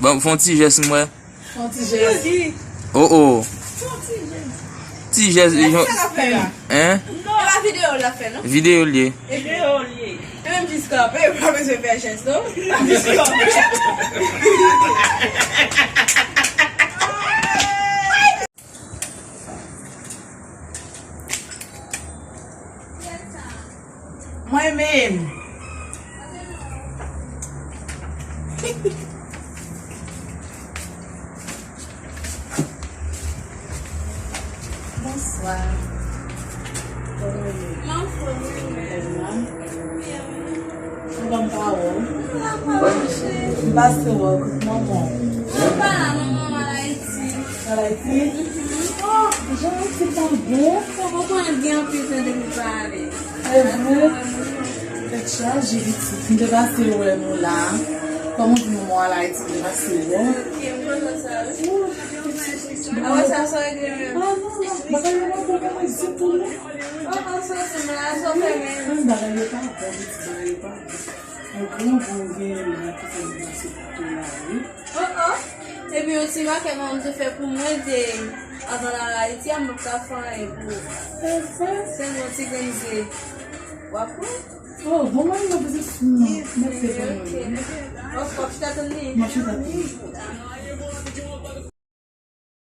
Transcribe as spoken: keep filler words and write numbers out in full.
Bon, fè yon ti jès m wè. Yon ti jès. Oh, oh. Ti jès. Sa l ap fè la? Hein? E pa videyo l ap fè, non? Videyo l ye. Videyo l ye. E menm jis kanpe, pa bezwen fè jès, non? Jis kanpe. Mwen menm. Bonswa. Kòman w ye? M anfòm, wi, mwen. Kòman? Ou ban m pawòl? M la pa mache. M pase wè w kot manman w. Mwen pa la, manman m al Ayiti. Al Ayiti? Mhm. Oh, jan Ayiti ta bèl. Ou konprann gen anpil tan depi m pa ale. Se vre? Tèt chaje pitit. M te pase wè nou la. Kòman w di manman w al Ayiti, m te pase wè w. Ok, m kontan sa, wi. Ou. Apre sa, sa regle menm. Ah, non, non, bagay yo pa bon pou mwen ditou, non. Oh, oh, sa, se mwen la, sa fè menm. Menm bagay yo pa bon, pitit, bagay yo pa bon. Yon gran gou gen la ki fè m pase kote la, wi. Oh, oh. Epi yon ti makèt manman m te fè pou mwen de avan l al Ayiti a, m p ap ka fè anyen pou ou. Se vre? Sèlman yon ti grenn ze. W ap pran? Oh, bon, mwen, mwen bezwen fini. Mèsi pou mwen. Ok. Of, w ap chita tann li? M ap chita tann li.